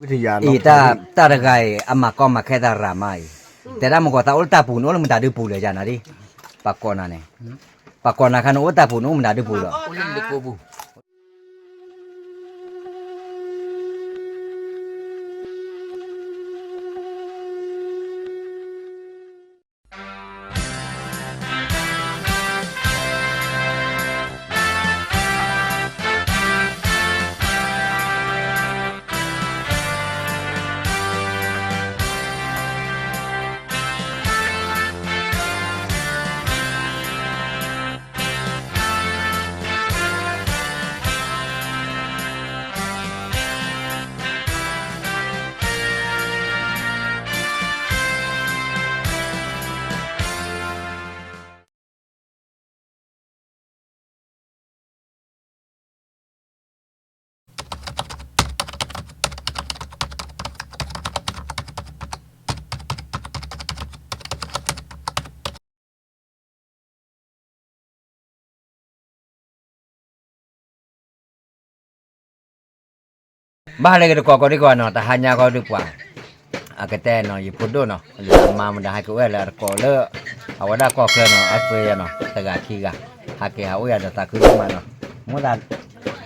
အံၤ တၢ်တဂၤအံၤ အမၤကီမၤခဲသးရၤမးအံၤ, တဲဒၣ်မ့ၢ်ကီးသးအိၣ်လၢတၢ်ပူၤ နအိၣ်လၢမတၤဒုပူၤလဲၣ်ယၤနၤဒ်, ပှၤကိးနၤန့ၣ်, ပှၤကိးနၤခါ နအိၣ်တၢ်ပူၤနအိၣ်မတၤဒုပူၤလီၤ. ဘၣ်လၢကတကိးကိးဒံကီးနီၤ တဟါညါကီဒုပှၤ အကတဲနီၤ ယဖိဒိၣ်နီၤ လၢအမါမတၤဟဲက့ၤအိၣ်လၢအတကိးလၢ အဝဲဒၣ်ကီၢ်ချၢနီၤ အါစ့ယဲနီၤ တဂၤခံဂၤ ဟးက့ၤဟးအိၣ်ယၤဒီးသးခုဒိၣ်မးနီၤ မိၣ်သး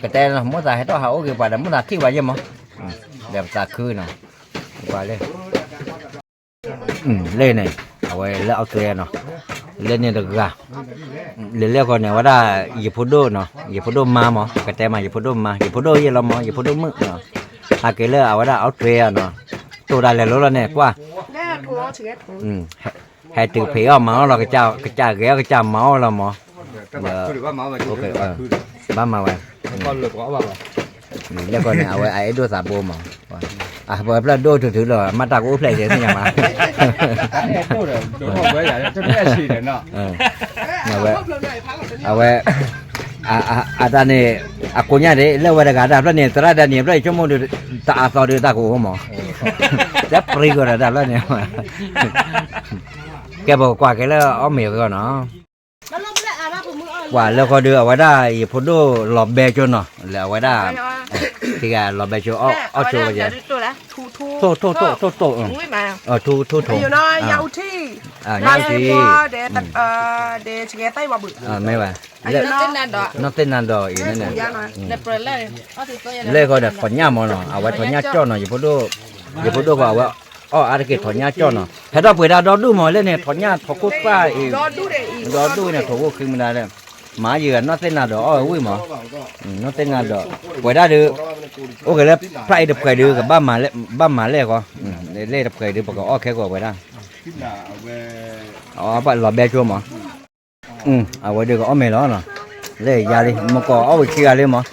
ကတဲနီၤ မိၣ်သးဟဲထီၣ်ဟးအိၣ်က့ၤပှၤဒီး မိၣ်သးထံၣ်ဝဲယဲမး ဒီးပသးခုနီၤ ပှၤလၢ လၢန့ၣ် အဝဲလၢအီစထြ့လယါနီၤ လၢန့ၣ်တဂၤ လဲၤလဲၤဃီန့ၣ် အဝဲဒၣ် ယဖိဒိၣ်နီၤ ယဖိဒိၣ်မါမး ကတဲမး ယဖိဒိၣ်မါ ယဖိဒိၣ်ယဲၢ်လီၤမး ယဖိဒိၣ်မုၣ်နီၤ ဟးက့ၤလၢအဝဲဒၣ်အီစထြ့လယါနီၤ တိၢ်ဒၣ်လဲာ်လိၤလီၤန့ၣ် ကွၢ် ဟဲတုၤဖံးအီၣ်မၤအီၣ်လီၤ ကစၢ်ဂဲၤအီၣ်ကစၢ်မၤအီၣ်လီၤမး ဘၣ်မၤဝဲ လဲၤဃီန့ၣ် အဝဲအအဲၣ်ဒိၣ်သးဘိမး အပှဲၤဖျၢၣ်ဒိၣ်တုၤတုၤလီၤ မ့ၢ်တၢ်ကအိၣ်ဖျဲၣ်ကဲသ့ၣ်ညါမး အဝဲ အတၢ်န့ၣ် အကိးညါဒ် လၢဝဲတဂၤတၢ်ဖျၢၣ်န့ၣ် သရၣ်တၢ်န့ၣ် ဖျၢၣ်ဆိကမိၣ်ဒီး တအါသီဒီးတၢ်ကအိၣ်မး တပှဲၤကီးဒီးတၢ်ဖျၢၣ်န့ၣ် ကဲပကကွၢ်က့ၤလၢအီၣ်မ့ၤအဂီၢ်နီၤ ကွၢ်လၢဃီဒီး အဝဲဒၣ်ယဖိဒိၣ်လီၤဘဲကၠိနီၤ လၢအဝဲဒၣ် တဂၤလီၤဘဲကၠိ အီၣ်ကၠိဝဲ ထိၣ်ထိၣ်ထိၣ်ထိၣ် ထိၣ်ထိၣ် ညၣ်အူထံ မ့ၢ်ဝဲ နီၢ်သ့ၣ်နၤဒီးအံၤန့ၣ် လၢဃီဒီးထိၣ်ညၣ်မးနီၤ အဝဲထိၣ်ညၣ်ကၠီၣ်နီၤ ယဖိဒိၣ်ဃီ အဝဲအီၣ်အါတက့ၢ်ထိၣ်ညၣ်ကၠီၣ်နီၤ ဟဲထီၣ်ပှ့ၤဒၣ်ဒီဒူၣ်မး လၢန့ၣ် ထိၣ်ညၣ်ထိၣ်ခိၣ်သၣ်အံၤ ဒီဒူၣ်န့ၣ် ထိၣ်ခိၣ်ဃံမနုၤလဲၣ် မၤယံၤဂၤနီၢ်သ့ၣ်နၤဒီးအီၣ်ဝဲဝံၣ်မး နီၢ်သ့ၣ်နၤဒီး ပှဲၤဒၣ်ဒီး အိၣ်က့ၤလၢဖျၢၣ်အံၤတပှဲၤဒီး ကဘၣ်မၤလဲၣ်ဃီ လၢတပှဲၤဒီး ပကအီၣ်ခဲကိာ်ပှဲၤဒၣ် လီၤဘဲကၠိမး အဝဲဒီးကအီၣ်မ့ၤလီၤနီၤ လၢယၤလံ မ့ၢ်ကအီၣ်ဝဲခံဂၤလံမး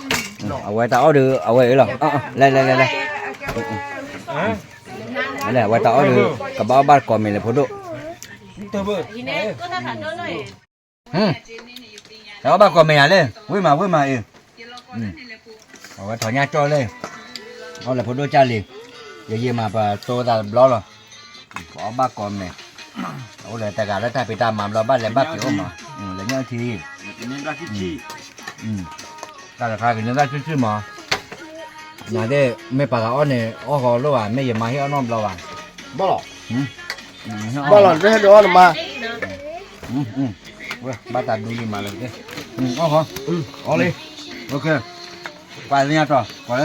အဝဲတၢ်အီၣ်ဒီး အဝဲအံၤလီၤ လဲၤလဲၤလဲၤလဲၤ အဝဲတၢ်အီၣ်ဒီး ကဘၣ်အီၣ်ဘၣ်ကိးမ့ၤလၢဖိဒိၣ် တၢ်အီၣ်ဘၣ်ကိးမ့ၤယၤလံ ဝံၣ်မးဝံၣ်မးအံၤ အဝဲထိၣ်ညၣ်ကၠီၣ်လံ အီၣ်လၢဖိဒိၣ်ကၢ်လံ ယယံာ်မးပတိသးတဘျီလီၤ ပအီၣ်ဘၣ်ကိးမ့ၤ အိၣ်လၢတဂၤလၢတၢ်ဖံးတၢ်မၤဘျီဘၣ်လဲၤဘၣ်က့ၤအိၣ်မး လဲၤညၣ်ထံ တၢ်တခါကညီတၢ်စုစုမး နသ့ၣ် မ့ၢ်ပှၤဂၤအီၣ်န့ၣ် အီၣ်ဃီလိၣ်ဘၣ် မ့ၢ်ယမါဟ့ၣ်အီၣ်နီတဘျီဘၣ် ဘၣ်လီၤ ဘၣ်လီၤ နဟဲဒိးအီၣ်နမါ ဘၣ်တၢ်ဒူလံမးလၢ အီၣ်ဃီ အီၣ်လံ ကွၢ်လၢညါတီၤ ကွၢ်လၢ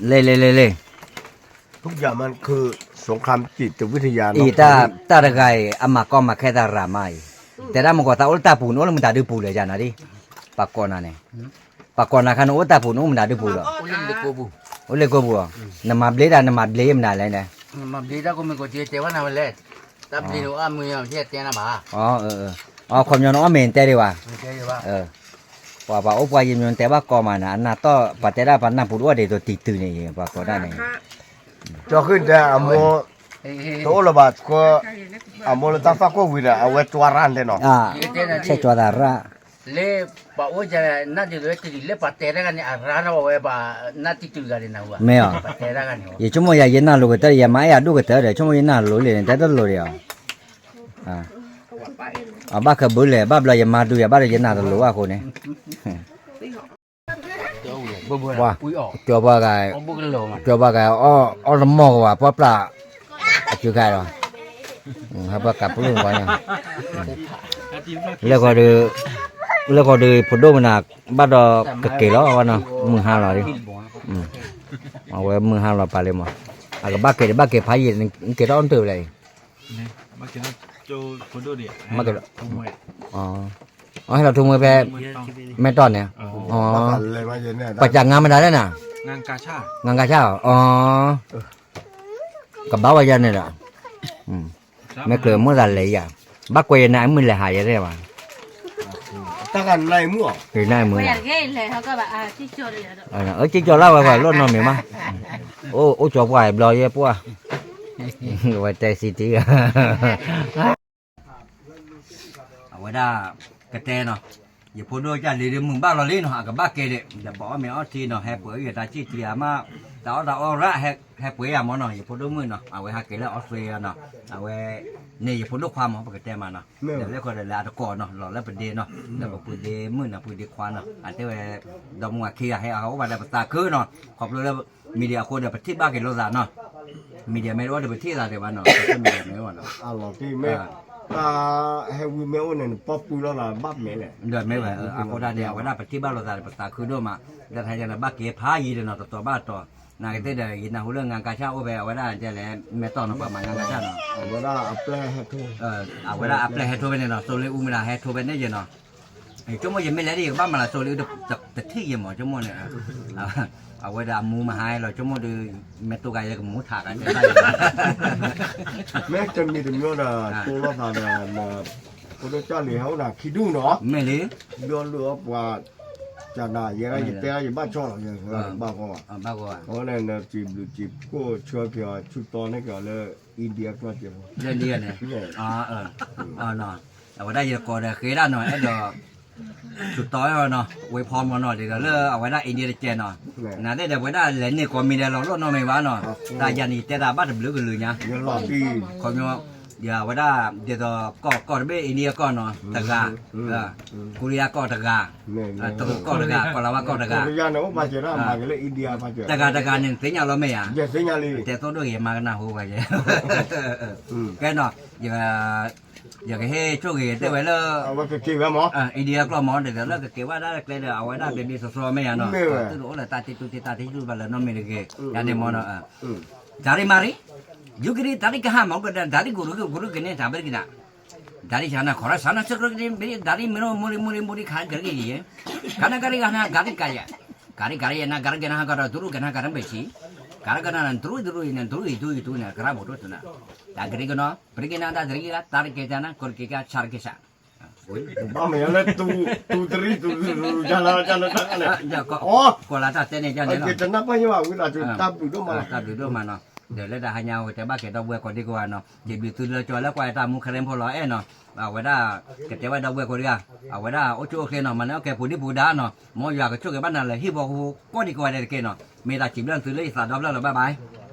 လဲၤလဲၤလဲၤလဲၤ ทุกอย่างมันคือสงครามจิตวิทยา အံၤ တၢ်တဂၤအံၤ အမၤကီမၤခဲသးရၤမးအံၤ တဲဒၣ်မ့ၢ်ကီးသးအိၣ်လၢတၢ်ပူၤ နအိၣ်လၢမတၤဒုပူၤလဲၣ်ယၤနၤဒ် ပှၤကိးနၤန့ၣ် ပှၤကိးနၤခါ နအိၣ်တၢ်ပူၤ နအိၣ်မတၤဒုပူၤလီၤ အိၣ်လၢကိပူၤ နမၤဘျ့ဒၣ် နမၤဘျ့မနုၤလဲၣ်န့ၣ် မၤဘျ့ဒၣ်ကိးမံၤကိးက့ၤတဲဘၣ်နၤဝဲလဲၣ် တၢ်ဘျ့န့ၣ်အိၣ်အါမံၤယတဲနၤဘၣ် အီ ခီပညီနအီၣ်မ့ၤနတဲဒံးဘၣ် ပှၤပှၤအိၣ်ပှၤယမံၤနတဲဘၣ်ကီမးနၤ အနၢ်တီၢ် ပှၤတဲဒၣ်ပှၤနၢ်ပူၤတအိၣ်ဒံးသိးတံၤတုၤန့ၣ် ပှၤကိးဒၣ်န့ၣ် ကၠီဃ့ၢ်တဲအမိၢ် တအိၣ်လၢၤဘၣ် အမိၢ်လၢတၢ်သၣ်ကိၢ်ဝံၤဒီး အဝဲကၠွါရၣ်တဲနီၤ ဆဲးကၠွါသးရၣ် လၢပှၤအိၣ်ယၤနၢ်တံၤလၢတံၤလၢပှၤတဲတၢ်ဂၤန့ၣ် အရၣ်ထီၣ်ဝဲပှၤနၢ်တံၤတုၤဂၤန့ၣ်နၤဝဲ မ့ၢ်အီၤ ပှၤတဲတၢ်ဂၤန့ၣ် ယဆိကမိၣ်ယၤ ယနၢ်လိၤကတၢၢ်ဒီး ယမါအဲၣ်ယၤဒိၣ်ကတၢၢ်ဒီး ဆိကမိၣ်ယနၢ်လိၤလံန့ၣ် တဲတလိၤဒံးအီၤ အဘၣ်ခဲဘၢလဲၣ် ဘၣ်ဘျီယမါဒူယၤဘၣ်ဒီး ယနၢ်တလိၤဘၣ်အဃိန့ၣ် ပှၤ, ကၠီၤပှၤဂၤ, ကၠီၤပှၤဂၤ, အီၣ်တမီၢ်ကဝၤ ပှၢ်ပျၢ်, အစုခါဒီး, ဟဲပှၤကးပလိၣ်ပှၤညါ, လၢဃီဒီး, လၢဃီဒီး ဖိဒိၣ်မနၤ, ဘၣ်ဒီးကက့ၤလီၤဝဲနီၤ, မုၢ်ဟါလီၤလံ, အဝဲမုၢ်ဟါလီၤပာ်လံမး, အကဘၣ်က့ၤဒီးဘၣ်က့ၤဖးယံာ် နက့ၤထီၣ်အီၣ်တၢ်ဝဲလဲၣ်, မ့ၢ်က့ၤ, အဟဲလီၤထူမွဲဖဲ, မဲၢ်တီၢ်န့ၣ်, ပှၤစးငါမတၤလဲၣ်နၤ, ငါကဆၣ်, အီၤ, ကဘၣ်ဝဲယၤန့ၣ်ဒီး, မ့ၢ်ကျၢၤမိၣ်သးလဲၤယၤ, ဘၣ်ကွဲးယနၤအမုၢ်လဲၤဟးယဲၢ်မး, တၢ်ကနၢ်မုၣ်အီၤ, နၢ်မုၣ်, အကၠီၤလၢဝဲပှၤလိၣ်နီတမံၤမး, အိၣ်ကၠီၤပှၤဘျီယဲၢ်ပှၢ်, ဝဲတဲစံတံ အဝဲဒၣ်ကတဲနီၤ, ယဖိဒိၣ်ကၢ်လံၤဒီးမုၢ်ဘၣ်လီၤလံနီၤ, အကဘၣ်က့ၤဒီး ဒီးပအီၣ်မ့ၤအီထံနီၤ, ဟဲပှ့ၤယတၢ်ဆံၣ်ထံအမး, တၢ်အီၣ်တၢ်အီရၣ်, ဟဲပှ့ၤယၤမ့ၢ်နီၤ, ယဖိဒိၣ်မုၣ်နီၤ, အဝဲဟးက့ၤလၢအီစထြ့လယါနီၤ, အဝဲန့ၣ်ယဖိဒိၣ်ခွါမး ပကတဲမးနီၤ, ဒီးလၢဃီဒီးလၢအတကိးနီၤ, လီၤလၢပဒ့နီၤ, ဒီးပပုၢ်ဒ့မုၣ်နီၤ, ပုၢ်ဒ့ခွါနီၤ, အတဲဝဲ, ဒီမါဝၤခံဂၤဟဲအအိၣ်ဘၣ်ဒီးပသးခုနီၤ, ခီဖျိလၢ media အဃိဒီး ပထံၣ်ဘၣ်က့ၤလိာ်သးနီၤ, media မ့ၢ်တအိၣ်ဒီးပထံၣ်သးဒံးဘၣ်နီၤ, မ့ၢ်ဝဲ, တၢ်ဟဲဝံမ့ၢ်အိၣ်န့ၣ် နပီပူၤလီၤသးဘၣ်မဲာ်လဲၣ်, ဒီးမ့ၢ်ဝဲ, အဃိဒၣ်န့ၣ် အဝဲဒၣ်ပထံၣ်ဘၣ်လိာ်သးဒီးပသးခုဒိၣ်မး, ဒီးတဟဲန့ၣ်ဘၣ်က့ၤဖးယံာ်ဒီးနီၤ, တတီၤဘၣ်တတီၤ, နာ်က့သ့ၣ်ဒီး ယနၢ်ဟူလၢငါကဆၣ်အိၣ်ဖဲ အဝဲဒၣ်တဲလဲၣ် မဲၢ်တီၢ်နီၤ, ပှၤမၤငါကဆၣ်နီၤ, အဝဲဒၣ်အပျဲၢ်ဟဲထိဖဲန့ၣ်နီၤ, စိလ့အူမနၤဟဲထိဖဲန့ၣ်ယဲနီၤ, ဆိကမိၣ်ယမ့ၢ်လဲၤဒ်ယကဘၣ်မၤလၢစိလ့အူတထံၣ်ယဲမး, ဆိကမိၣ်န့ၣ်, အဝဲဒီးအမူမဟါလီၤ, ဆိကမိၣ်ဒီး မဲာ်တိၢ်ဂၤယဲကမူထးဂၤတဲဘၣ်ယဲ, မ့ၢ်တမံၤတမံၤဒီး တိၢ်လိာ်သးဒီး ဖိဒိၣ်ကၢ်လံၤဟဲအိၣ်ဒီးခံဒူၣ်နီၤ, မ့ၢ်လံ, ဒီးလၢအပှၤ, ကနၤ ယဲဒၣ်ယတဲယဘၣ်ဆီၣ်လီၤ, ယဘၣ်ဃီဘၣ်, အဝဲန့ၣ် စံးဘျုးစံးဖှိၣ်ဆၢက့ၤအီၤ ဆူတီန့ၢ်က့ၤအီၤလၢ India ကျီၢ်စဲးဖိ, လၢ India န့ၣ်, အဝဲဒၣ်ယတကိးဒီးဃ့ဒၣ်နီၤ, အဲၣ်ဒိး ဆူတီနီၤ, ဝ့ဖီမီၤနီၤ, ဒ်သိးလၢအဝဲဒၣ် India တကဲးနီၤ, နာ်သ့ၣ်ဒီး ပဝဲဒၣ်လဲၤန့ၢ်ကိးမံၤဒဲးလီၤ လိၣ်နီတမံၤဘၣ်နီၤ, တၢ်ယၤန့ၣ် ယတဲတၢ်ဘၣ်တဘျုးကလုာ်ညါ, ခီပညီ, ယဝဲဒၣ် ဒ်သိးကီၢ်ကီၢ်တဘ့ၣ် India ကီၢ်နီၤ တဂၤ, ကိရံယါကီၢ်တဂၤ, တရူးကီၢ်တဂၤ, ကီၢ်လၤဝါကီၢ်တဂၤ, တဂၤတဂၤန့ၣ် သ့ၣ်ညါလီၤမ့ၢ်ဧါ, တဲသိၣ်ဒိၣ်ဂ့ၤ မၤကနၢ်ဟူဝဲယဲ, ကဲနီၤ, ယကဟ့ၣ်ဆိၣ်ဂ့ၤတဲဝဲလၢ India ကျီၢ်မီၤ ဒ်သိးလၢကက့ၤဝဲဒၣ်လၢကျဲဒီး အဝဲဒၣ်ဘျ့ဘျ့ဆှီဆှီမ့ၢ်ဧါနီၤ, သုတအိၣ်လၢတၢ်တံတူၢ်တံၢ်တၢ်တံတူၢ်ဘၣ်လၢနီတမံၤတဂ့ၤ, ယၤန့ၣ်မီၤနီၤ, တၢ်ရ့မၤရံ, ယူၤကရံတၢ်ရ့ကဟၣ်မီၤကဒီး တၢ်ရ့ကရူၢ်ကရူၢ်ကန့ၢ်တၢ်ဘၣ်က့ၤနၤ, တၢ်ရ့ဆါနၤ ခီရၣ်ဆါနၤ စကြၢးကန့ၢ် တၢ်ရ့မ့ၢ်ရိမူရံမူရံမူရံခါကရ့ကယဲ, ခါနကရ့ဂၤနၤ ကရ့ကယဲ, ကရ့ကရ့ယဲနၤ ကရ့ကနၤဟးကဒီး တရူးကနၤကရ့ဘၣ်ဆံ, ကရ့ကနၤနၤ တရူးတရူးအံၤနၤ တရူးအံၤတရူးအံၤတရူးန့ၣ် ကရၢ်ဘိၣ်ဒိၣ်တနၤ, တၢ်ကရ့ကနီၤ ပရ့ကနၤ တၢ်တရ့ကလၢ တၢ်ရ့ကဲတၢ်နၤ ကရ့ကဲကဆါရ့ကဆါ ဘၣ်မ့ၢ်လၢ တူတရံးတူတရူး ကလၢတၢ်လၢတၢ်န့ၣ်, ကိးလၢတၢ်တဲန့ၣ် ကန့ၣ်လီၤ, တနၢ်ပၢၢ်ယဘၣ်ဝံသးစူၤ တၢ်ဘျုးဒိၣ်မးလီၤ, တၢ်ဘျုးဒိၣ်မးနီၤ, ဒီးလၢတၢ်ဟါညါဝဲတဲဘၣ်က့ၤဒီပုၢ်ဝဲၢ်ကိးဒံကိးဂၤနီၤ, စံးဘျုးသုလၢကၠီလၢကွၢ်တၢ်မူခဲလၢာ်ဖိလီၤအဲၣ်နီၤ, အဝဲဒၣ် ကတဲဝဲဒီပုၢ်ဝဲၢ်ကိးဒံဂၤ, အဝဲဒၣ်အိၣ်ဆူၣ်အိၣ်ချ့နီၤ မၤန့ၢ်အီၣ်ကဲပူၤဒံပူၤဒါနီၤ, မ်ယွၤကဆိၣ်ဂ့ၤဘၣ်နၤလၢဟံၣ်ဖိဃီဖိကိးဒံကိးဂၤဒဲးတက့ၢ်နီၤ, မ့ၢ်တၢ်စံးဘျုးသုလၢယသးဒီဖျၢၣ်လီၤ bye bye.